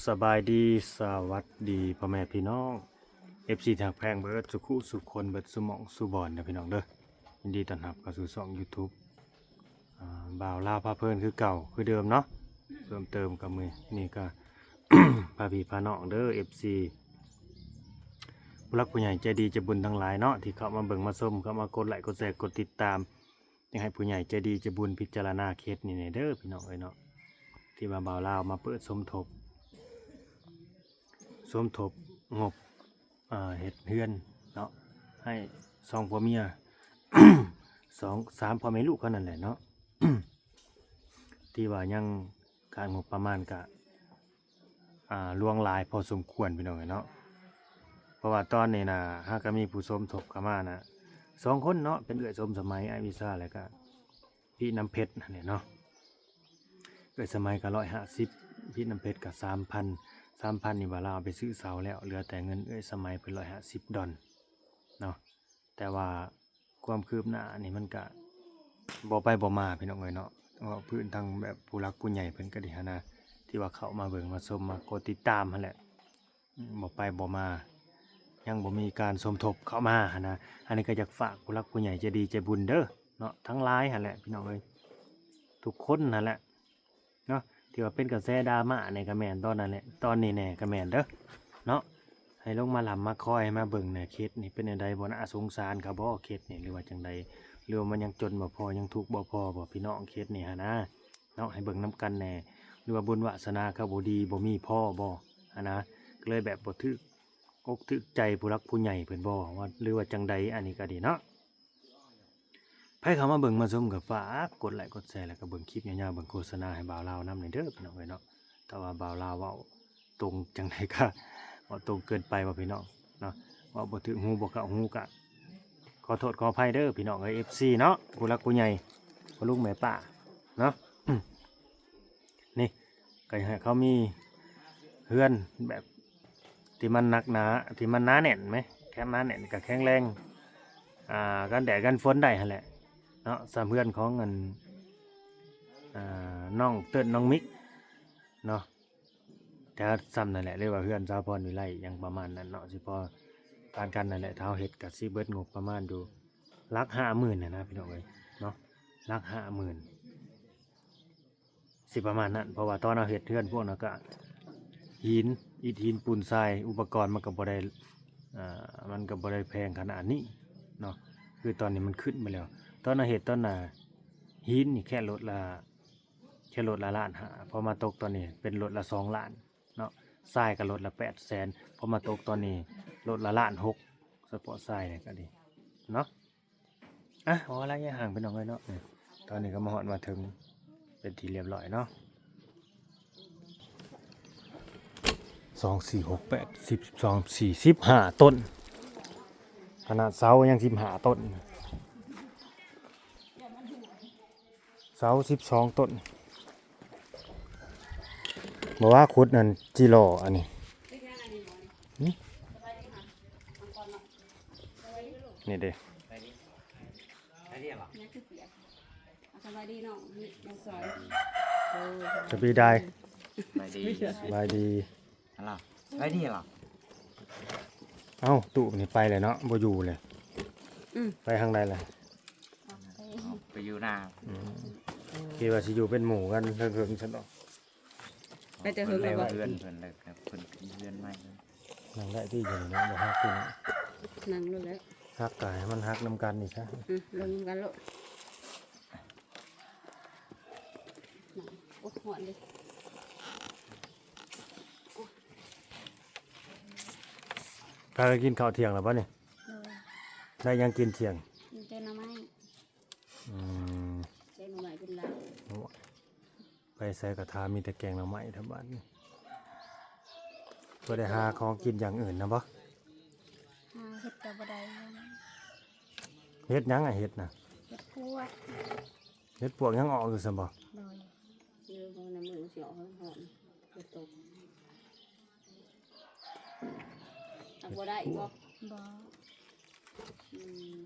ສະບາຍດີ ສະຫວັດດີພໍ່ແມ່ພີ່ນ້ອງ ເອັຟຊີ ທີ່ຮັກແພງເບິດສູ່ຄູ່ສູ່ຄົນ ເບິດສູ່ໝ່ອງສູ່ບ່ອນເດີພີ່ນ້ອງເດີ. ຍິນດີຕ້ອນຮັບເຂົ້າສູ່ຊ່ອງ YouTube ອ່າ ບ່າວລາວພາເພີນຄືເກົ່າຄືເດີມເນາະ. ເພີ່ມເຕີມກັບມື້ນີ້ກໍ ພາພີ່ພານ້ອງເດີ ເອັຟຊີ ຜູ້ຫຼັກຜູ້ໃຫຍ່ໃຈດີໃຈບຸນທັງຫຼາຍເນາະ ທີ່ເຂົ້າມາເບິ່ງມາຊົມ ເຂົ້າມາກົດໄລກົດແຊ ກົດຕິດຕາມ ຢາກໃຫ້ຜູ້ໃຫຍ່ໃຈດີໃຈບຸນພິຈາລະນາເຂດນີ້ແດ່ເດີພີ່ນ້ອງເອີຍເນາະ ທີ່ວ່າບ່າວລາວມາເປີດສົມທົບ ສົມທົບງົບ ອ່າ ເຮັດເຮືອນເນາະ ໃຫ້ສອງຜົວເມຍ ສອງ ສາມພໍ່ແມ່ລູກເຂົານັ້ນແຫຼະເນາະ ທີ່ວ່າຍັງຂາດງົບປະມານກະ ອ່າ ຫຼວງຫຼາຍພໍສົມຄວນພີ່ນ້ອງເອີຍເນາະ. ເພາະວ່າຕອນນີ້ນະ ຫາກະມີຜູ້ສົມທົບເຂົ້າມານະ ສອງຄົນເນາະ ເປັນເອື້ອຍສົມສະໄໝ ອ້າຍວິຊາ ແລ້ວກະ ພີ່ນ້ຳເພັດຫັ້ນແຫຼະເນາະ. ເອື້ອຍສະໄໝກໍຮ້ອຍຫ້າສິບ ພີ່ນ້ຳເພັດກໍສາມພັນ ສາມພັນນີ້ວ່າລາວເອົາໄປຊື້ເສົາແລ້ວ ເຫຼືອແຕ່ເງິນເອື້ອຍສະໄໝເພິ່ນຮ້ອຍຫ້າສິບດອນເນາະ. ແຕ່ວ່າຄວາມຄືບໜ້ານີ້ມັນກະບໍ່ໄປບໍ່ມາພີ່ນ້ອງເອີຍເນາະ. ເວົ້າພື້ນທາງແບບຜູ້ຫຼັກຜູ້ໃຫຍ່ເພິ່ນກໍດີຫັ້ນນະ ທີ່ວ່າເຂົ້າມາເບິ່ງມາຊົມມາກົດຕິດຕາມຫັ້ນແຫຼະ ອືມ ບໍ່ໄປບໍ່ມາ ຍັງບໍ່ມີການສົມທົບເຂົ້າມາຫັ້ນນະ. ອັນນີ້ກໍຢາກຝາກຜູ້ຫຼັກຜູ້ໃຫຍ່ໃຈດີໃຈບຸນເດີເນາະ ທັງຫຼາຍຫັ້ນແຫຼະພີ່ນ້ອງເອີຍ ທຸກຄົນຫັ້ນແຫຼະເນາະ ທີ່ວ່າເປັນກະແສດຣາມານີ້ກໍແມ່ນຕອນນັ້ນແຫຼະ ຕອນນີ້ແດ່ກໍແມ່ນເດີເນາະ. ໃຫ້ລົງມາລ່ຳມາຄອຍ ໃຫ້ມາເບິ່ງແດ່ ເຂດນີ້ເປັນແນວໃດ ບໍ່ໜ້າສົງສານເຂົາບໍ່ ເຂດນີ້ ຫຼືວ່າຈັ່ງໃດ ຫຼືວ່າມັນຍັງຈົນບໍ່ພໍ ຍັງທຸກບໍ່ພໍບໍ່ ພີ່ນ້ອງ ເຂດນີ້ຫັ້ນນະ ເນາະ ໃຫ້ເບິ່ງນຳກັນແດ່ ຫຼືວ່າບຸນວາສະໜາເຂົາບໍ່ດີ ບໍ່ມີພໍບໍ່ຫັ້ນນະ ກໍເລີຍແບບບໍ່ຖືກອົກຖືກໃຈຜູ້ຫຼັກຜູ້ໃຫຍ່ເພິ່ນບໍ່ ວ່າ ຫຼືວ່າຈັ່ງໃດ ອັນນີ້ກໍດີເນາະ. ໃຜເຂົ້າມາເບິ່ງມາຊົມກໍຝາກກົດໄລກົດແຊ ແລ້ວກໍເບິ່ງຄລິບຍາວໆ ເບິ່ງໂຄສະນາໃຫ້ບ່າວລາວນຳແດ່ເດີພີ່ນ້ອງເອີຍເນາະ. ຖ້າວ່າບ່າວລາວເວົ້າຕົງຈັ່ງໃດກໍເວົ້າຕົງເກີນໄປບໍ່ພີ່ນ້ອງເນາະ ເວົ້າບໍ່ຖືກຫູບໍ່ເຂົ້າຫູກໍ ຂໍໂທດຂໍອະໄພເດີພີ່ນ້ອງເອີຍ ເອັຟຊີ ເນາະ ຜູ້ຫຼັກຜູ້ໃຫຍ່ ພໍ່ລຸງແມ່ປ້າເນາະ. ນີ້ກໍຢາກໃຫ້ເຂົາມີເຮືອນແບບທີ່ມັນໜັກໜາ ທີ່ມັນໜາແໜ້ນແມ ແຂງໜາແໜ້ນກໍແຂງແຮງ ອ່າ ກັນແດດກັນຝົນໄດ້ຫັ້ນແຫຼະເນາະ ສ່ຳເຮືອນຂອງອັນ ອ່າ ນ້ອງເຕີນ ນ້ອງມິກເນາະ. ແຕ່ສ່ຳນັ້ນແຫຼະ ເລີຍວ່າເຮືອນສາວພອນວິໄລຫຍັງປະມານນັ້ນເນາະ ຊິພໍປານກັນນັ້ນແຫຼະ. ຖ້າເຮົາເຮັດກໍຊິເບິດງົບປະມານຢູ່ຫຼັກຫ້າໝື່ນຫັ້ນນະພີ່ນ້ອງເອີຍເນາະ ຫຼັກຫ້າໝື່ນ ຊິປະມານນັ້ນ. ເພາະວ່າຕອນເຮົາເຮັດເຮືອນພວກນັ້ນກໍຫີນ ອິດຫີນປູນຊາຍ ອຸປະກອນມັນກໍບໍ່ໄດ້ ອ່າ ມັນກໍບໍ່ໄດ້ແພງຂະໜາດນີ້ເນາະ ຄືຕອນນີ້ມັນຂຶ້ນໄປແລ້ວ. ຕອນເຮົາເຮັດຕອນໜ້າຫີນນີ້ແຄ່ລົດລະ ແຄ່ລົດລະລ້ານຫ້າ ພໍມາຕົກຕອນນີ້ເປັນລົດລະສອງລ້ານເນາະ ຊາຍກໍລົດລະແປດແສນ ພໍມາຕົກຕອນນີ້ລົດລະລ້ານຫົກ ສະເພາະຊາຍນີ້ກໍດີເນາະ. ອ່ະ ເວົ້າຫຼາຍຢ່າງຫ່າງພີ່ນ້ອງເອີຍເນາະ ຕອນນີ້ກໍມາຮອດມາເຖິງເປັນທີ່ລຽບຮ້ອຍເນາະ. ສອງ ສີ່ ຫົກ ແປດ ສິບ ສິບສອງ ສິບສີ່ ສິບຫ້າຕົ້ນ ຂະໜາດເສົາຍັງສິບຫ້າຕົ້ນ. ເສົາສິບສອງຕົ້ນ ບໍ່ວ່າຂຸດນັ້ນຈີຫຼໍ່ອັນນີ້ ຫຶ ນີ້ເດ້ ສະບາຍດີ ສະບາຍດີ ສະບາຍດີ. ຫັ້ນລະ ໄປນີ້ລະ ເອົ້າ ຕູ້ນີ້ໄປແລ້ວເນາະ ບໍ່ຢູ່ເລີຍ ອືມ ໄປທາງໃດລະ ໄປຢູ່ນາ ອືມ ຄິດວ່າຊິຢູ່ເປັນໝູ່ກັນເຫິງໆຊັ້ນດອກ ໄປແຕ່ເຫິງແລ້ວບໍ່ ເຮືອນເພິ່ນແລ້ວ ເພິ່ນເຮືອນໃໝ່ ນັ່ງໄດ້ຕິ ຢູ່ນີ້ເນາະ ບໍ່ຫັກຕິເນາະ ນັ່ງໂລດແຫຼະ ຫັກກະໃຫ້ມັນຫັກນຳກັນນີ້ຊະ ອືມ ລົງນຳກັນໂລດ. ໂອ້ ຮ້ອນເດ້ ພາກັນກິນເຂົ້າທ່ຽງແລ້ວບໍ່ນີ້ ໂດຍ ໄດ້ຫຍັງກິນທ່ຽງ ກິນແກງໜໍ່ໄມ້ ອືມ ແກງໜໍ່ໄມ້ເປັນລາວ ໂອ້ຍ ໄປໃສກໍຖາມມີແຕ່ແກງໜໍ່ໄມ້ແຖວບ້ານນີ້ ບໍ່ໄດ້ຫາຂອງກິນຢ່າງອື່ນນະບໍ່ ຫາເຫັດກໍບໍ່ໄດ້ ເຫັດຫຍັງອະ ເຫັດນະ ເຫັດປວກ ເຫັດປວກຍັງອອກຢູ່ຊັ້ນບໍ່ ໂດຍ ເອີ ບໍ່ນະ ມື້ຊິອອກຮ້ອນ ເຫັດຕົກ ຫາບໍ່ໄດ້ບໍ່ ບໍ່ ອືມ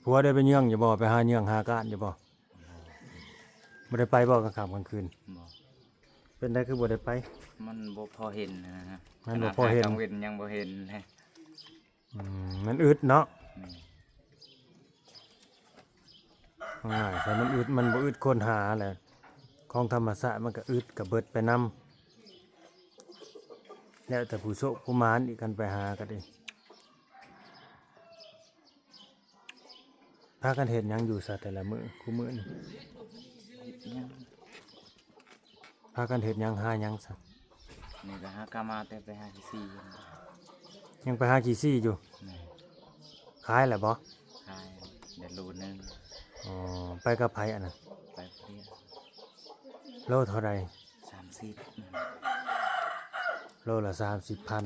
ຜົວໄດ້ໄປເຍືອງຢູ່ບໍ່ ໄປຫາເຍືອງຫາກ້ານຢູ່ບໍ່ ບໍ່ໄດ້ໄປບໍ່ ກາງຄ່ຳກາງຄືນ ບໍ່ ເປັນໄດຄືບໍ່ໄດ້ໄປ? ມັນບໍ່ພໍເຫັນນະ. ມັນບໍ່ພໍເຫັນ ຂະໜາດຫາກາງເວັນຍັງບໍ່ເຫັນເລີຍ. ອືມ ມັນອຶດເນາະ. ແມ່ນ. ເອົາງ່າຍຊະ ມັນອຶດ ມັນບໍ່ອຶດຄົນຫາແຫຼະ. ຂອງທຳມະຊາດມັນກະອຶດກະເບິດໄປນຳ ແລ້ວແຕ່ຜູ້ໂຊກຜູ້ໝານອີກ ຄັນໄປຫາກະດີ. ພາກັນເຮັດຫຍັງຢູ່ຊະແຕ່ລະມື້ ຄູ່ມື້ນີ້? ເຮັດຫຍັງ? ພາກັນເຮັດຫຍັງ ຫາຫຍັງຊະ? ນີ້ກະຫາກາມາແຕ່ໄປຫາຂີ້ຊີ້. ຍັງໄປຫາຂີ້ຊີ້ຢູ່? ແມ່ນ. ຂາຍແລ້ວບໍ່? ຂາຍໄດ້ໂລໜຶ່ງ. ອໍ ໄປກັບໃຜອັນນັ້ນ? ໄປຜູ້ດຽວ. ໂລເທົ່າໃດ? ສາມສິບ. ໂລລະສາມສິບພັນ.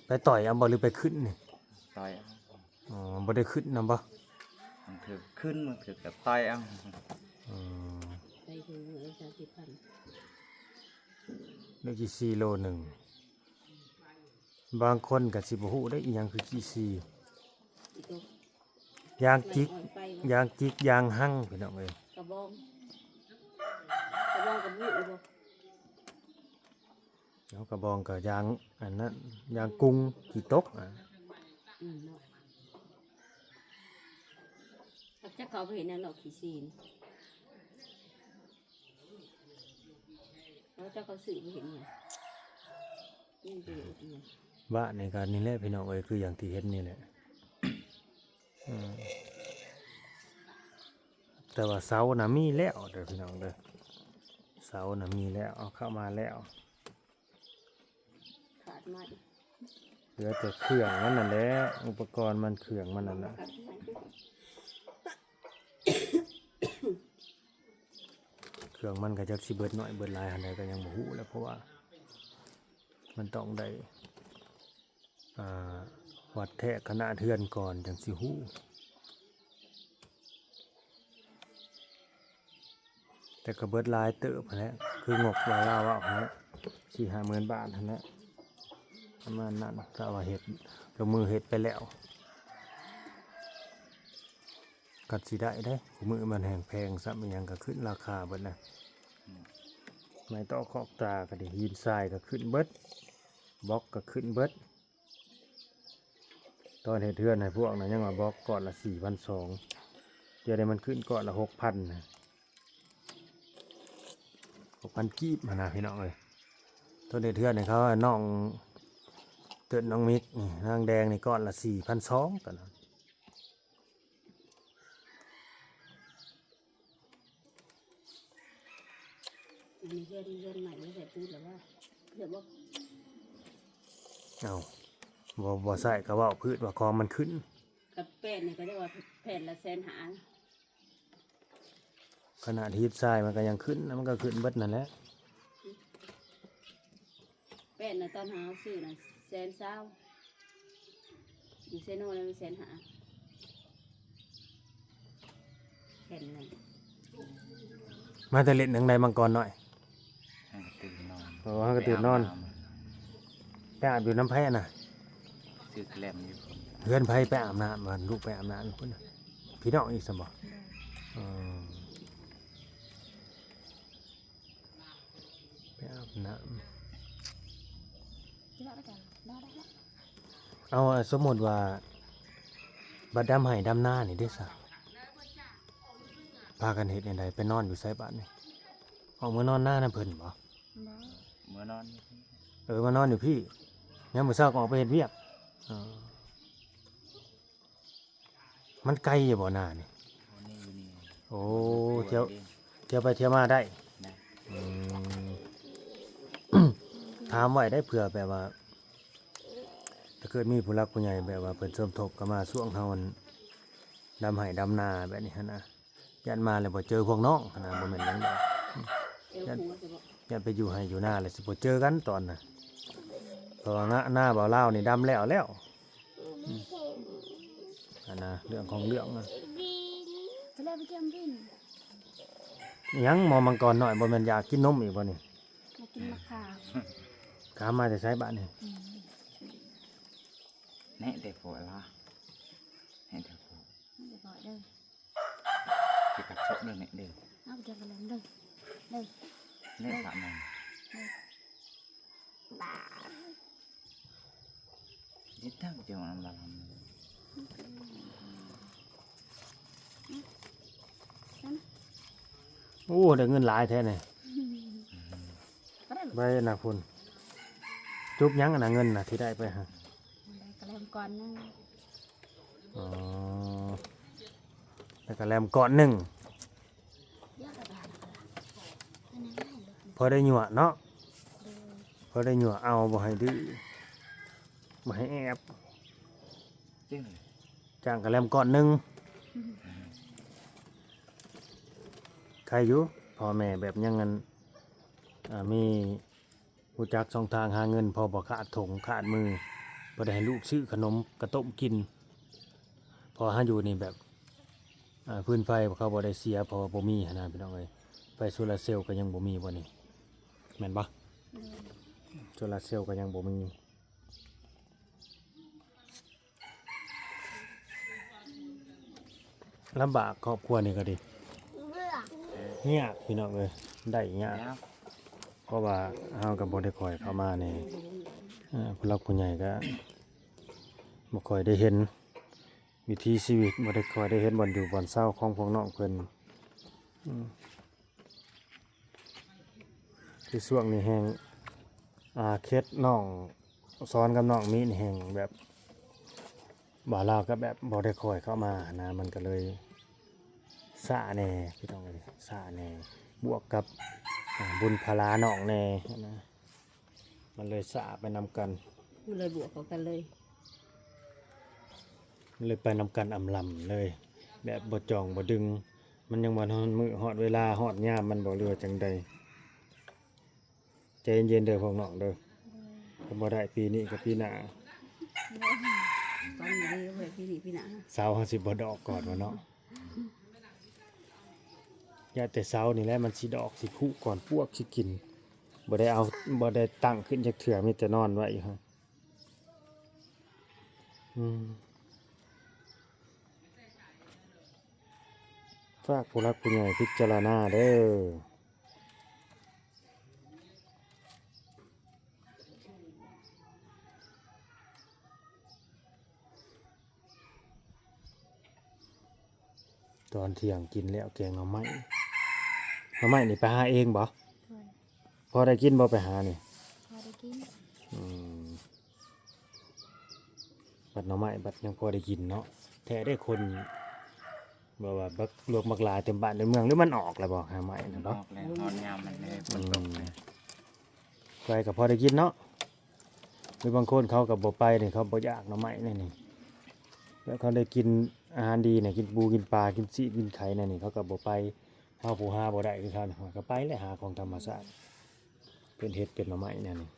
ໄປຕ່ອຍເອົາບໍ່ ຫຼືໄປຂຶ້ນນີ້? ຕ່ອຍເອົາ. ອໍ ບໍ່ໄດ້ຂຶ້ນນຳບໍ່? ບາງເທື່ອຂຶ້ນ ບາງເທື່ອກະຕ່ອຍເອົາ. ອືມ ໄປເຖິງມື້ລະສາມສິບພັນ ໄດ້ຂີ້ຊີ້ໂລໜຶ່ງ. ບາງຄົນກະຊິບໍ່ຮູ້ເດ້ ອີ່ຫຍັງຄືຂີ້ຊີ້. ຢາງຈິກ ຢາງຈິກ ຢາງຮັງ ພີ່ນ້ອງເອີຍ. ກະບອງ ກະບອງກະມີຢູ່ບໍ່? ເອົາກະບອງກະຢາງອັນນັ້ນ ຢາງກຸງຂີ້ຕົກ. ອືມເນາະ ຈັກເຂົາເອົາໄປເຮັດຫຍັງເນາະ ຂີ້ຊີ້ນີ້. ເຂົາເຈົ້າເຂົາຊື້ໄປເຮັດຫຍັງ? ມີປະໂຫຍດອີ່ຫຍັງ? ບ້ານນີ້ກະນີ້ແຫຼະ ພີ່ນ້ອງເອີຍ ຄືຢ່າງທີ່ເຫັນນີ້ແຫຼະ. ອືມ ແຕ່ວ່າເສົານະມີແລ້ວເດີພີ່ນ້ອງເດີ ເສົານະມີແລ້ວ ເອົາເຂົ້າມາແລ້ວ ຂາດໄມ້ ເຫຼືອແຕ່ເຄື່ອງມັນນັ້ນແຫຼະ ອຸປະກອນມັນ ເຄື່ອງມັນນັ້ນນະ. ເຄື່ອງມັນກະຈັກຊິເບິດໜ້ອຍເບິດຫຼາຍອັນໃດກະຍັງບໍ່ຮູ້ແຫຼະ ເພາະວ່າມັນຕ້ອງໄດ້ ອ່າ ວັດແທກຂະໜາດເຮືອນກ່ອນຈັ່ງຊິຮູ້ ແຕ່ກະເບິດຫຼາຍເຕີບຫັ້ນແຫຼະ ຄືງົບວ່າລາວເວົ້າຫັ້ນແຫຼະ ສີ່ຫ້າໝື່ນບາດຫັ້ນແຫຼະ ປະມານນັ້ນ. ກະວ່າເຮັດ ລົງມືເຮັດໄປແລ້ວ ກະຊິໄດ້ເດ້ ຄູ່ມື້ມັນແຮ່ງແພງຊ້ຳ ອີ່ຫຍັງກະຂຶ້ນລາຄາເບິດແລ້ວ ໄມ້ຕອກຄອກຕາກະດີ ຫີນຊາຍກະຂຶ້ນເບິດ ບລັອກກະຂຶ້ນເບິດ. ຕອນເຮັດເຮືອນໃຫ້ພວກນັ້ນຍັງວ່າບລັອກກ້ອນລະສີ່ພັນສອງ ດຽວນີ້ມັນຂຶ້ນກ້ອນລະຫົກພັນນະ ຫົກພັນກີບຫັ້ນນະ ພີ່ນ້ອງເອີຍ. ຕອນເຮັດເຮືອນໃຫ້ເຂົາ ນ້ອງເຕີນ ນ້ອງມິກນີ້ ນາງແດງນີ້ ກ້ອນລະສີ່ພັນສອງຕອນນັ້ນ. ອັນນີ້ເຮືອນ ເຮືອນໃໝ່ ໃສ່ປູນແລ້ວວ່າ ເຫຼືອບໍ່? ເອົ້າ ບໍ່ ບໍ່ໃສ່ກະເວົ້າພືດວ່າຂອງມັນຂຶ້ນ ກະແປ້ນນີ້ກະຈະວ່າແຜ່ນລະແສນຫ້າ ຂະໜາດຫີນຊາຍມັນກະຍັງຂຶ້ນ ມັນກະຂຶ້ນເບິດນັ້ນແຫຼະ. ແປ້ນນະ ຕອນເຮົາຊື້ນະແສນຊາວ ຢູ່ເຊໂນນະແສນຫ້າ ແຜ່ນໜຶ່ງ. ມາແຕ່ຫຼິ້ນທາງໃດມັງກອນນ້ອຍ? ຫາກະຕື່ນນອນ. ໂອ້ ຫາກະຕື່ນນອນ. ໄປອາບຢູ່ນຳໃຜຫັ້ນນະ? ຊື່ແກລມຢູ່ພຸ້ນ. ເຮືອນໃຜໄປອາບນ້ຳ? ວ່າລູກໄປອາບນ້ຳຢູ່ພຸ້ນນະ. ພີ່ນ້ອງອີກຊັ້ນບໍ່? ເອີ. ໄປອາບນ້ຳ. ເອົາ ສົມມຸດວ່າ ບັດດຳໄຮ່ດຳນານີ້ເດ້ຊະ ພາກັນເຮັດແນວໃດ? ໄປນອນຢູ່ໃສບາດນີ້? ອອກມານອນນານຳເພິ່ນບໍ່? ບໍ່ ເມືອນອນຢູ່ພີ້. ເອີ ມານອນຢູ່ພີ້ ຍາມມື້ເຊົ້າກໍອອກໄປເຮັດວຽກ. ເອີ. ມັນໄກຢູ່ບໍ່ນານີ້? ໂອ້ ນີ້ຢູ່ນີ້. ໂອ້ ມັນກວ້າງ ທ່ຽວ ເດ້ ທ່ຽວໄປທ່ຽວມາໄດ້. ໄດ້. ອືມ ຖາມໄວ້ໄດ້ ເພື່ອແບບວ່າ ຖ້າເກີດມີຜູ້ຫຼັກຜູ້ໃຫຍ່ແບບວ່າເພິ່ນສົມທົບເຂົ້າມາຊ່ວງເຮົາ ອັນ ດຳໄຮ່ດຳນາແບບນີ້ຫັ້ນນະ. ຢ້ານມາແລ້ວບໍ່ເຈີພວກນ້ອງຫັ້ນນະ ບໍ່ແມ່ນຫຍັງດອກ. ຢ້ານ ຢ້ານໄປຢູ່ໄຮ່ຢູ່ນາແລ້ວຊິບໍ່ເຈີກັນຕອນນະ ເພາະວ່ານາ ນາບ່າວລາວນີ້ດຳແລ້ວແລ້ວ. ອືມ ອັນນະ ເລື່ອງຂອງເລື່ອງນະ. ກໍແລ້ວໄປກຽມບິນ. ຫຍັງ ໝໍມັງກອນນ້ອຍ ບໍ່ແມ່ນຢາກກິນນົມອີກບໍ່ນີ້? ຢາກກິນໝາກຂາມ. ຂາມມາແຕ່ໃສບາດນີ້? ອືມ ແນະແຕ່ຜົວລະ ແນະແຕ່ຜົວ ແນະແຕ່ຜົວເດີ. ຊິກັດສົບເດີແນະເດີ. ເອົາໄປກຽມກັນເດີ ເດີ ເດີ. ແນະພະນຳ. ຕິດຕັ້ງເຈົ້າອຳລາລຳ ໂອ້ ໄດ້ເງິນຫຼາຍແທ້ນີ້ ໄປນະພຸ້ນ ຈົບຫຍັງອັນນະ ເງິນນະທີ່ໄດ້ໄປຫະ? ໄດ້ກະແລັມກ້ອນໜຶ່ງ ອໍ ໄດ້ກະແລັມກ້ອນໜຶ່ງ ພໍໄດ້ຍົວະເນາະ ພໍໄດ້ຍົວະເອົາ ບໍ່ໃຫ້ດື້ ບໍ່ໃຫ້ແອບ ຈ້າງກະແລັມກ້ອນໜຶ່ງ ໃຄຢູ່ ພໍ່ແມ່ແບບຍັງອັນ ອ່າ ມີ ຮູ້ຈັກຊ່ອງທາງຫາເງິນ ພໍບໍ່ຂາດຖົງຂາດມື ບໍ່ໄດ້ໃຫ້ລູກຊື້ຂະໜົມກະຕົ້ມກິນ ເພາະເຮົາຢູ່ນີ້ແບບ ອາ ຟືນໄຟເຂົາບໍ່ໄດ້ເສຍ ເພາະວ່າບໍ່ມີຫັ້ນນະພີ່ນ້ອງເອີຍ ໄຟໂຊລາເຊວກໍຍັງບໍ່ມີບໍ່ນີ້ ແມ່ນບໍ່? ໂດຍ ໂຊລາເຊວກໍຍັງບໍ່ມີ. ລຳບາກ ຄອບຄົວນີ້ກໍດີ ຍາກພີ່ນ້ອງເອີຍ ໄດ້ຍາກ ຍາກ ເພາະວ່າເຮົາກໍບໍ່ໄດ້ຄ່ອຍເຂົ້າມາໃນ ເອີ ຜູ້ຫຼັກຜູ້ໃຫຍ່ກໍບໍ່ຄ່ອຍໄດ້ເຫັນວິຖີຊີວິດ ບໍ່ໄດ້ຄ່ອຍໄດ້ເຫັນບ່ອນຢູ່ບ່ອນເຊົາຂອງພວກນ້ອງເພິ່ນ ອືມ. ຄືຊ່ວງນີ້ແຮ່ງ ອ່າ ເຂດນ້ອງສອນກັບນ້ອງມີນແຮ່ງແບບ ບ່າວລາວກໍແບບບໍ່ໄດ້ຄ່ອຍເຂົ້າມານະ ມັນກໍເລີຍຊ້າແດ່ພີ່ນ້ອງເອີຍ ຊ້າແດ່ ບວກກັບ ອ່າ ບຸນພາລານ້ອງແດ່ນະ ມັນເລີຍຊ້າໄປນຳກັນ ມັນເລີຍບວກເຂົ້າກັນເລີຍ ເລີຍໄປນຳກັນອຳລຳເລີຍ ແບບບໍ່ຈ່ອງບໍ່ດຶງ ມັນຍັງບໍ່ທັນຮອດມື້ຮອດເວລາຮອດຍາມມັນບໍ່ ຫຼືວ່າຈັ່ງໃດ? ໃຈເຢັນໆເດີພວກນ້ອງເດີ ໂດຍ ຄັນບໍ່ໄດ້ປີນີ້ກໍປີໜ້າ ໂດຍ ຝັນດີໄວ້ປີນີ້ປີໜ້າ ເສົາເຮົາຊິບໍ່ດອກກ່ອນວ່າເນາະ ຢ່າແຕ່ເສົານີ້ແຫຼະ ມັນຊິດອກຊິຜຸກ່ອນ ປວກຊິກິນ ບໍ່ໄດ້ເອົາ ບໍ່ໄດ້ຕັ້ງຂຶ້ນຈັກເທື່ອ ມີແຕ່ນອນໄວ້ຢູ່ຫັ້ນ. ອືມ ຝາກຜູ້ຫຼັກຜູ້ໃຫຍ່ພິຈາລະນາເດີ ຕອນທ່ຽງກິນແລ້ວແກງໜໍ່ໄມ້ ໜໍ່ໄມ້ນີ້ໄປຫາເອງບໍ່? ໂດຍ ພໍໄດ້ກິນບໍ່ໄປຫານີ້? ພໍໄດ້ກິນ ອືມ ບັດໜໍ່ໄມ້ບັດຍັງພໍໄດ້ກິນເນາະ ແທ້ເດ້ຄົນ ແບບວ່າບັກ ລວກບັກຫຼາຍເຕັມບ້ານເຕັມເມືອງ ຫຼືມັນອອກແລ້ວບໍ່ ໜໍ່ໄມ້ນັ້ນເນາະ? ອອກແລ້ວ ຮອດຍາມມັນເລີຍ ອືມ ຝົນຕົກເລີຍ ໄປກໍພໍໄດ້ກິນເນາະ ຫຼືບາງຄົນເຂົາກໍບໍ່ໄປນີ້ ເຂົາບໍ່ຢາກໜໍ່ໄມ້ແນວນີ້ ແລ້ວເຂົາໄດ້ກິນອາຫານດີນີ້ ກິນປູກິນປາ ກິນຊີ້ນກິນໄຂ່ແນວນີ້ ເຂົາກໍບໍ່ໄປ ເຮົາຜູ້ຫາບໍ່ໄດ້ຄືເຂົາ ຂ້ອຍກໍໄປແຫຼະ ຫາຂອງທຳມະຊາດ ເປັນເຫັດເປັນໜໍ່ໄມ້ແນວນີ້.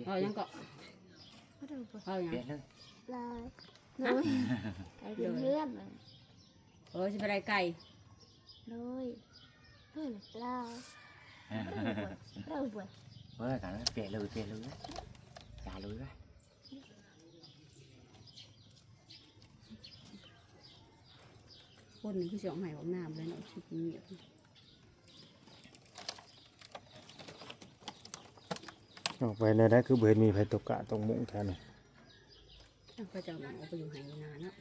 ເວົ້າຫຍັງເກາະ? ເວົ້າຫຍັງ? ໂດຍ ໂດຍ ເອີ ຊິໄປໄລ່ໄກ່ ໂດຍ ໂດຍ ລາວ ໂດຍ ໂດຍ ເວົ້າກັນ ເປະເລີຍ ເປະເລີຍ ຢ່າເລີຍ. ຄົນນີ້ຄືຊິອອກໃຫ້ອອກນາມເລີຍເນາະ ຄິດງຽບ ອອກໄປແນວໃດ ຄືບໍ່ເຫັນມີໃຜຕົກກະຕົກມຸ້ງແຖວນີ້ ເຂົາເຈົ້າອອກໄປຢູ່ໄຮ່ຢູ່ນາເນາະ.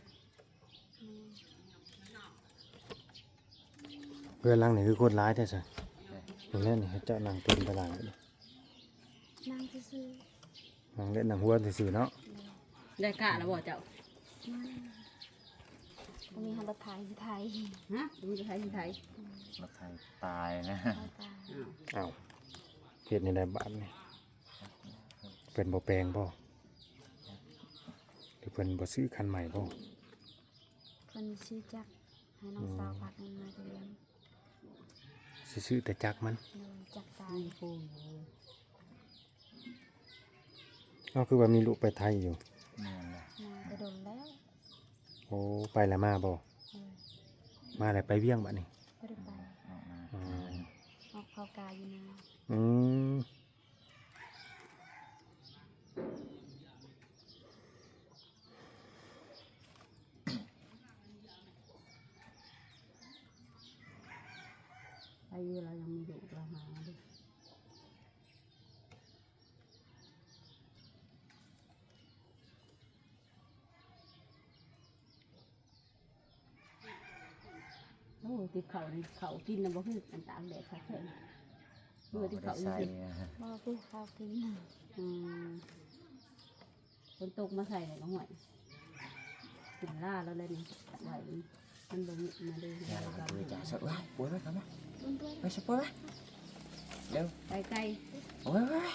ເຮືອນຫຼັງນີ້ຄືຄົນຫຼາຍແທ້ຊະ ເຫັນແລ້ວນີ້ ເຂົາເຈົ້ານັ່ງເຕັມຕາລາງ ນັ່ງຊື່ໆ ນັ່ງເຫຼັ້ນນັ່ງຫົວຊື່ໆເນາະ. ໄດ້ກະແລ້ວບໍ່ເຈົ້າ? ຍັງ ບໍ່ມີ ເຮົາລົດໄຖຊິໄຖ ຮະ ບໍ່ມີລົດໄຖຊິໄຖ ລົດໄຖຕາຍນະ ຕາຍ ອ້າວ ເຮັດແນວໃດບາດນີ້ ເພິ່ນບໍ່ແປງບໍ່ ຫຼືເພິ່ນບໍ່ຊື້ຄັນໃໝ່ບໍ່? ເພິ່ນຊື້ຈັກ ໃຫ້ນ້ອງສາວ ອືມ ຝາກເງິນມາຈະລ້ຽງ ຊິຊື້ແຕ່ຈັກມັນ ໂດຍ ຈັກຕາຍ ໂອ້ ເອົາ ຄືວ່າມີລູກໄປໄທຢູ່ ແມ່ນແຫຼະ ມາແຕ່ດົນແລ້ວ ໂອ້ ໄປແລ້ວມາບໍ່? ໂດຍ ມາແລ້ວໄປວຽງບາດນີ້ ບໍ່ໄດ້ໄປ ອອກມາ ອືມ ອອກເຂົ້າກາຢູ່ນາ ອືມ. ຕິດເຂົ້ານີ້ ເຂົ້າກິນນະບໍ່ຄືອັນຕາກແດດຄັກແທ້ ບໍ່ໄດ້ໃສ່ ບໍ່ຄືເຂົ້າກິນ ອືມ ຝົນຕົກມາໃສ່ແລ້ວກໍຫ້ວຍ ກິນລາແລ້ວແຫຼະນີ້ ໄວ້ມັນບໍ່ມີມາເດີ ຢ່າລະ ໂອ້ຍ ຢ່າຊະ ໂອ້ຍ ປ່ວຍໄວ້ ເຂົ້າມາ ໄປຊະ ປ່ວຍໄວ້ ເລັວ ໄປໄກ ໂອ້ຍ ໂອ້ຍ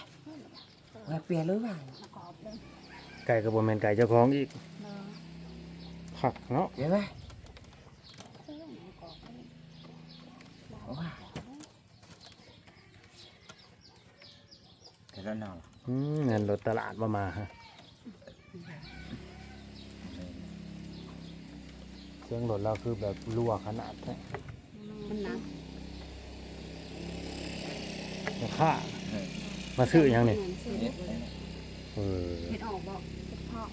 ໂອ້ຍ ປ່ຽນເລີຍວ່າ ໄກ່ກໍບໍ່ແມ່ນໄກ່ເຈົ້າຂອງອີກ ເນາະ ຄັກເນາະ ເຫັນໄໝ ໂອ້ຍ ເຫັນແລ້ວເນາະ ອືມ ແມ່ນລົດຕະຫຼາດບໍ່ມາ ສຽງລົດລາວຄືແບບຮົ່ວຂະໜາດແທ້ ມັນໜັກ ແມ່ຄ້າ ເອີ ມາຊື້ຫຍັງນີ້ ເຫັດ ເອີ ເຫັດອອກບໍ່ ເຫັດເຜາະ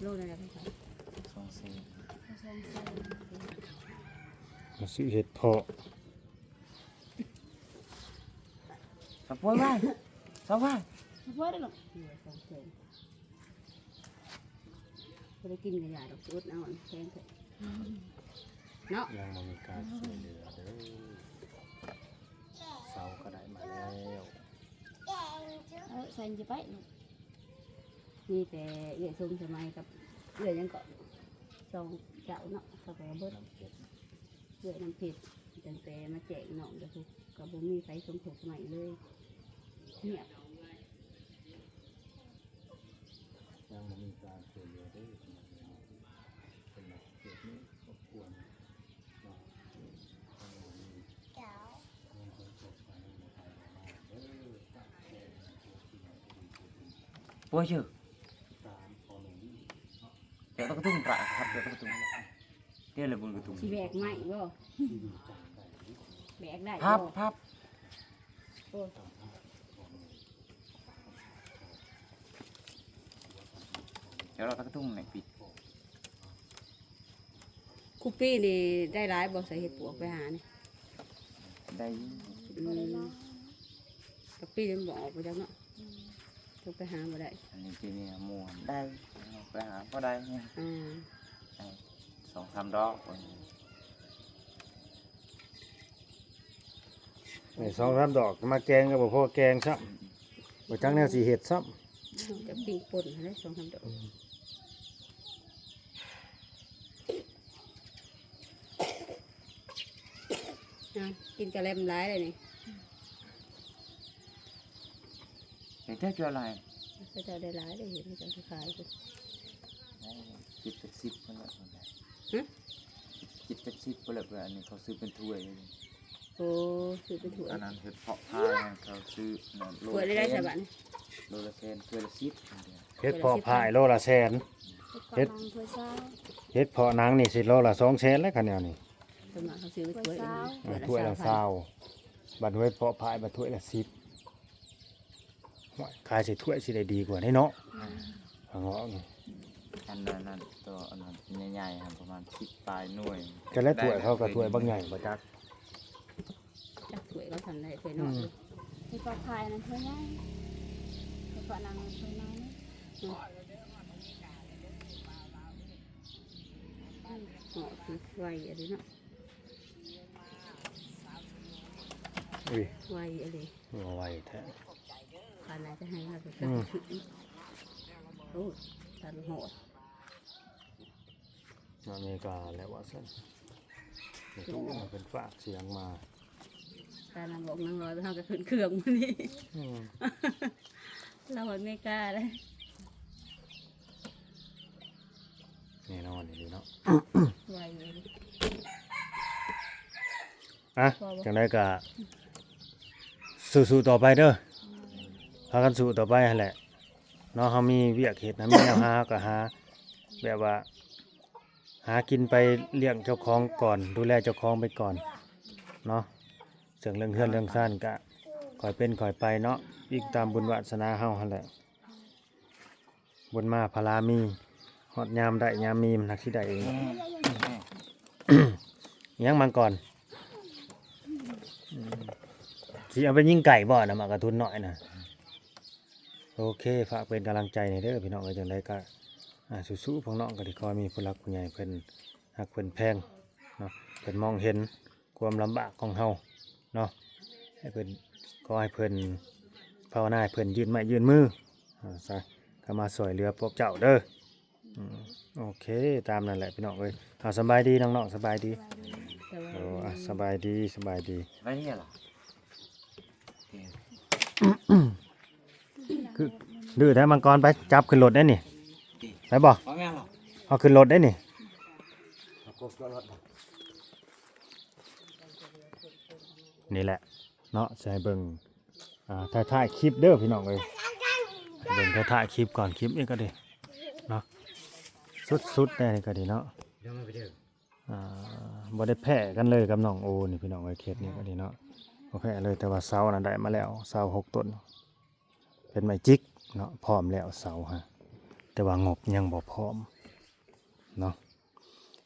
ໂລເທົ່າໃດ ສອງແສນ ສອງແສນ ມາຊື້ເຫັດເຜາະ ສະປ່ວຍໄວ້ ສະວ່າ ສະປ່ວຍໄດ້ລູກ ສອງແສນ ບໍ່ໄດ້ກິນກໍຢ່າດອກ ອຶດເອົາ ແພງແທ້ເນາະ ຍັງບໍ່ມີການຊ່ວຍເຫຼືອເດີ ເສົາກໍໄດ້ມາແລ້ວ ເອີ ໃສ່ມັນຈະໄປລູກ ມີແຕ່ເອື້ອຍຊົມສະໄໝກັບເອື້ອຍຫຍັງເກາະ ສອງເຈົ້າເນາະ ເຂົາກໍເບິດ ເອື້ອຍນ້ຳເພັດ ຕັ້ງແຕ່ມາແຈ້ງນ້ອງກໍຄື ກໍບໍ່ມີໃຜສົມທົບໃໝ່ເລີຍ ງຽບ ຍັງບໍ່ມີການຊ່ວຍເຫຼືອເດີ ສຳລັບເລື່ອງນີ້ ເປັນເຂດນີ້ ຄອບຄົວນີ້ເນາະ ຍັງບໍ່ມີເງິນສົມທົບໃຫ້ ໂອ້ຍ ເຈີ ດຽວຕະກະຕຸງປະ ດຽວຕະກະຕຸງ ດຽວລະບຸນກະຕຸງ ຊິແບກໄມ້ບໍ່ ແບກໄດ້ບໍ່ ພັບ ພັບ ໂອ້ຍ ດຽວລະຕະກະຕຸງໃນປິດ ຄູປີນີ້ໄດ້ຫຼາຍບໍ່ ໃສ່ເຫັດປວກໄປຫານີ້ ໄດ້ຢູ່ ອືມ ກັບປີນີ້ມັນບໍ່ອອກໄປຈັກເນາະ ອືມ ຕ້ອງໄປຫາບໍ່ໄດ້ ອັນນີ້ປີນີ້ໝູ່ໄດ້ ໄປຫາບໍ່ໄດ້ ອືມ ໄດ້ສອງສາມດອກ ໄດ້ສອງສາມດອກ ມາແກງກໍບໍ່ພໍແກງຊ້ຳ ອືມ ບໍ່ຈັກແນວຊິເຮັດຊ້ຳ ຈະປີ້ງປົ່ນຫັ້ນແຫຼະ ສອງສາມດອກ ອືມ ອ່ະ ກິນກະແລັມຫຼາຍເລີຍນີ້ ເຫັນແຕ່ເຈົ້າຫຼາຍ ເຂົາເຈົ້າໄດ້ຫຼາຍເດ້ ເຫັນເຂົາເຈົ້າຂາຍພຸ້ນ ເຈັດແປດສິບພຸ້ນແຫຼະ ຮະ ເຈັດແປດສິບພຸ້ນແຫຼະ ອັນນີ້ເຂົາຊື້ເປັນຖ້ວຍ ໂອ້ ຊື້ເປັນຖ້ວຍ ອັນນັ້ນເຫັດເຜາະພາຍ ເຂົາຊື້ນັ້ນ ຖ້ວຍລະເທົ່າໃດຊະບາດນີ້ ໂລລະແສນ ຖ້ວຍລະສິບ ເຫັດເຜາະພາຍໂລລະແສນ ເຫັດ ເຫັດເຜາະໜັງຖ້ວຍຊາວ ເຫັດເຜາະໜັງນີ້ຊິໂລລະສອງແສນແລ້ວ ຄັນແນວນີ້ ສ່ວນມາກເຂົາຊື້ເປັນຖ້ວຍ ຖ້ວຍລະຊາວ ເອີ ຖ້ວຍລະຊາວ ບັດເຫັດເຜາະພາຍ ບັດຖ້ວຍລະສິບ ໂອ້ຍ ຂາຍໃສ່ຖ້ວຍຊິໄດ້ດີກວ່າເດ້ເນາະ ອືມ ຫາງອກນີ້ ອັນນັ້ນ ອັນນັ້ນ ໂຕອັນນັ້ນໃຫຍ່ໆຫັ້ນ ປະມານສິບປາຍໜ່ວຍ ແຕ່ລະຖ້ວຍເຂົາກໍຖ້ວຍບັກໃຫຍ່ບໍ່ຈັກ ຈັກຖ້ວຍເຂົາຊັ້ນໄດ້ ຖ້ວຍນ້ອຍ ອືມ ເຫັດເຜາະພາຍນັ້ນຖ້ວຍໃຫຍ່ ເຫັດເຜາະໜັງຖ້ວຍນ້ອຍ ອືມ ເຫາະຄືໄວອີ່ຫຼີເນາະ ອຸ້ຍ ໄວອີ່ຫຼີ ເຫາະໄວແທ້ ປານໃດຈະໃຫ້ເຮົາໄປ ອືມ ຕັດ ໂອ້ ຕັດຮອດ ອາເມລິກາແລ້ວວ່າຊັ້ນ ແມ່ຕູ້ເພິ່ນຝາກສຽງມາ ຕານາງບອກນາງລອຍວ່າເຮົາກໍຂຶ້ນເຄື່ອງມື້ນີ້ ອືມ ລາວຮອດເມກາແລ້ວ ແນ່ນອນອີ່ຫຼີເນາະ ໄວອີ່ຫຼີ ອ່ະ ພໍບໍ່ ຈັ່ງໃດກໍສູ້ໆຕໍ່ໄປເດີ ພາກັນສູ້ຕໍ່ໄປຫັ້ນແຫຼະເນາະ ເຮົາມີວຽກເຮັດ ເຮົາມີແນວຫາ ເຮົາກໍຫາ ແບບວ່າ ຫາກິນໄປລ້ຽງເຈົ້າຂອງກ່ອນ ດູແລເຈົ້າຂອງໄປກ່ອນເນາະ ເຊິ່ງເລື່ອງເຮືອນເລື່ອງຊານກະຄ່ອຍເປັນຄ່ອຍໄປເນາະ ອີງຕາມບຸນວາສະໜາເຮົາຫັ້ນແຫຼະ ບຸນມາພະລາມີ ຮອດຍາມໄດ້ຍາມມີມັນຫາກຊິໄດ້ເອງ ອືມ ຫຍັງມັງກອນ ອືມ ຊິເອົາໄປຍິງໄກ່ບໍ່ນະ ໝາກກະທຸນນ້ອຍນະ ໂອເຄ ຝາກເປັນກຳລັງໃຈແດ່ເດີພີ່ນ້ອງເອີຍ ຈັ່ງໃດກໍ ອ່າ ສູ້ໆ ພວກນ້ອງກໍໄດ້ຂໍໃຫ້ມີຜູ້ຫຼັກຜູ້ໃຫຍ່ເພິ່ນຮັກເພິ່ນແພງເນາະ ເພິ່ນມອງເຫັນຄວາມລຳບາກຂອງເຮົາເນາະ ໃຫ້ເພິ່ນ ຂໍໃຫ້ເພິ່ນ ພາວະນາໃຫ້ເພິ່ນຍື່ນໄມ້ຍື່ນມື ເອົາຊະ ເຂົ້າມາຊ່ວຍເຫຼືອພວກເຈົ້າເດີ. ອືມ ໂອເຄ ຕາມນັ້ນແຫຼະພີ່ນ້ອງເອີຍ. ເອົາ ສະບາຍດີນ້ອງໆ ສະບາຍດີ. ໂອ້ ອ່ະ ສະບາຍດີ ສະບາຍດີ. ໄວ້ນີ້ລະ ຄື ດື້ແທ້ມັງກອນ. ໄປ ຈັບຂຶ້ນລົດໄດ້ນີ້ ໄປບໍ່? ເອົາຂຶ້ນລົດໄດ້ນີ້. ນີ້ແຫຼະເນາະ ຊິໃຫ້ເບິ່ງ ອ່າ ທ້າຍໆຄລິບເດີພີ່ນ້ອງເອີຍ. ເບິ່ງທ້າຍໆຄລິບກ່ອນ ຄລິບນີ້ກໍດີເນາະ ສຸດໆແດ່ນີ້ກໍດີເນາະ. ອ່າ ບໍ່ໄດ້ແພ້ກັນເລີຍກັບນ້ອງໂອນີ້ພີ່ນ້ອງເອີຍ. ເຂດນີ້ກໍດີເນາະ ບໍ່ແພ້ເລີຍ ແຕ່ວ່າເສົານັ້ນໄດ້ມາແລ້ວ ເສົາຫົກຕົ້ນ ເປັນໄມ້ຈິກເນາະ ພ້ອມແລ້ວເສົາຮະ ແຕ່ວ່າງົບຍັງບໍ່ພ້ອມເນາະ.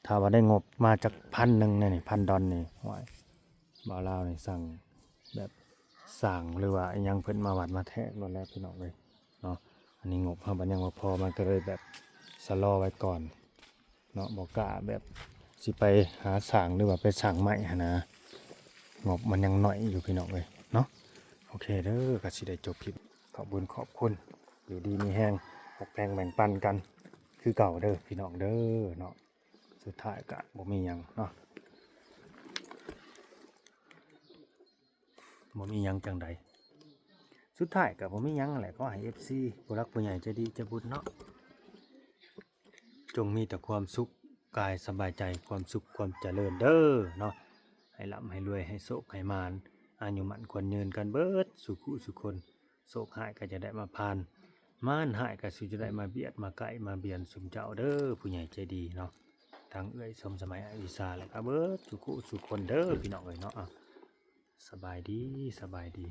ຖ້າວ່າໄດ້ງົບມາຈັກພັນໜຶ່ງແດ່ນີ້ ພັນດອນນີ້ ໂອ້ຍ ບ່າວລາວນີ້ສັ່ງແບບສ້າງ ຫຼືວ່າອີ່ຫຍັງເພິ່ນມາວັດມາແທກໂລດແລ້ວພີ່ນ້ອງເອີຍເນາະ. ອັນນີ້ງົບເຮົາມັນຍັງບໍ່ພໍ ມັນກໍເລີຍແບບຊະລໍໄວ້ກ່ອນເນາະ ບໍ່ກ້າແບບຊິໄປຫາສ້າງ ຫຼືວ່າໄປສ້າງໄມ້ຫັ້ນນະ ງົບມັນຍັງໜ້ອຍຢູ່ພີ່ນ້ອງເອີຍເນາະ. ໂອເຄເດີ ກໍຊິໄດ້ຈົບຄລິບ ຂອບບຸນຂອບຄຸນ ຢູ່ດີມີແຮງ ຮັກແພງແບ່ງປັນກັນຄືເກົ່າເດີພີ່ນ້ອງເດີເນາະ. ສຸດທ້າຍກະບໍ່ມີຫຍັງເນາະ ບໍ່ມີຫຍັງຈັ່ງໃດ ສຸດທ້າຍກະບໍ່ມີຫຍັງຫັ້ນແຫຼະ. ຂໍໃຫ້ເອັຟຊີ ຜູ້ຫຼັກຜູ້ໃຫຍ່ໃຈດີໃຈບຸນເນາະ ຈົ່ງມີແຕ່ຄວາມສຸກກາຍສະບາຍໃຈ ຄວາມສຸກຄວາມຈະເລີນເດີເນາະ ໃຫ້ລ່ຳໃຫ້ລວຍ ໃຫ້ໂຊກໃຫ້ໝານ ອາຍຸໝັ້ນຂວັນຍືນກັນເບິດສູ່ຄູ່ສູ່ຄົນ. ໂຊກຮ້າຍກໍຈະໄດ້ມາຜ່ານ ມານຮ້າຍກໍຊິຈະໄດ້ມາບຽດມາໃກ້ມາບຽນຊຸມເຈົ້າເດີ ຜູ້ໃຫຍ່ໃຈດີເນາະ ທັງເອື້ອຍສົມສະໄໝ ອາວິຊາ ແລະກໍເບິດສູ່ຄູ່ສູ່ຄົນເດີພີ່ນ້ອງເອີຍເນາະ. ເອົາ ສະບາຍດີ ສະບາຍດີ.